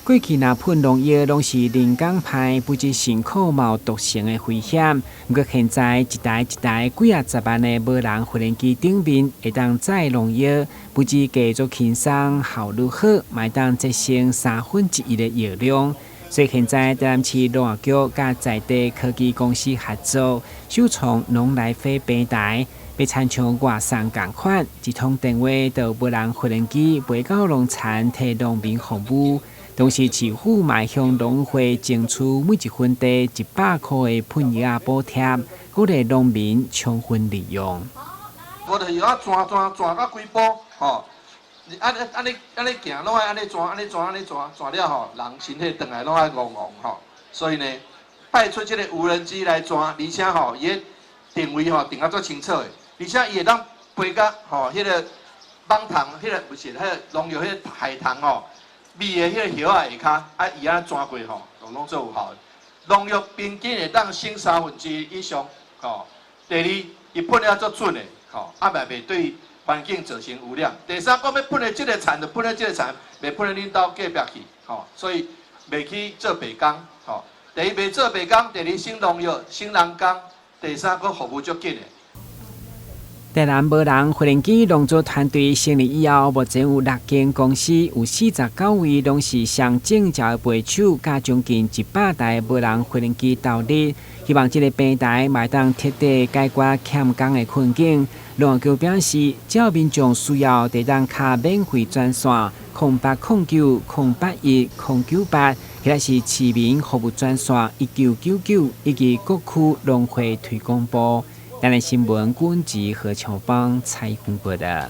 過去若噴農藥攏是人工噴，不止辛苦，嘛有毒性的危險。毋過現在一台一台幾仔十萬的無人無人機頂面會當載農藥，不止加足輕鬆，效率好，嘛會當節省三分之一的藥量。所以現在台南市農業局佮在地科技公司合作，首創農來飛平台，欲親像外送仝款，一通電話就無人無人機飛到農田替農民服務。同時，市府嘛向農會爭取每一分地100箍的噴藥仔補貼，鼓勵農民充分利用。無就是啊，鑽鑽鑽到規埔，吼！按呢按呢按呢行，攏愛按呢鑽，按呢鑽，按呢鑽，鑽了吼，人身體轉來攏愛戇戇吼。所以呢，派出這个無人機來鑽，而且吼，伊的定位吼定啊足清楚的，而且伊會當飛到吼，彼个網塘，彼个毋是彼个農藥，彼个海棠吼，覕的彼个葉仔下跤，啊，伊按呢鑽過吼，攏足有效的。農藥平均會當省三分之一以上，吼。第二，伊噴了足準的，吼，啊嘛袂對環境造成污染。第三，講欲噴佇這个田，就噴佇這个田，袂噴佇恁兜隔壁去，吼，所以袂去做白工，吼。第一袂做白工，第二省農藥、省人工，第三閣服務足緊的。台南無人無人機農作團隊成立以後，目前有六間公司，有49位攏是雙證照的飛手，佮將近100台無人無人機投入，希望這个平台嘛會當徹底解決欠工的困境。農業局表示，只要民眾需要，會當敲免費專線0809-081-098，或者是市民服務專線1999，以及各區農會推廣部。台南新聞，軍籍何喬邦採訪報導。